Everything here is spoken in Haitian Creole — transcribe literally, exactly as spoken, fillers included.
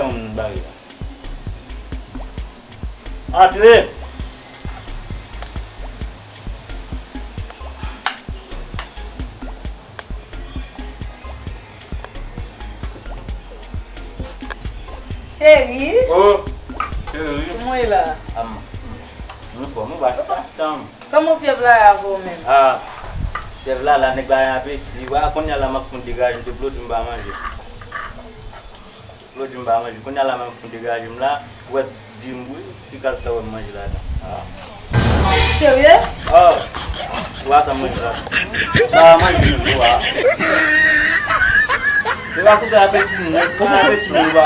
Yon moun bare la. Antre! Cheri. Oh! Cheri. Kòman w ye la? Am, mwen fò, mwen pa chita tanm. Kòman fyèv la ye avè w menm? Ah, fyèv la, la nèg la gen apeti. Wa, kounye a la m ap konn degaje m, te vle w di m pa manje. Vle w di m pa manje. Kounye a la m ap konn degaje m la, ou wè di m wi, ti kal sa wè m manje ladan. Ah. Serye? Oh, wa sa manje la. Sa manje menm, wa. Se pa koupe apeti m, mwen pa apeti m, wa.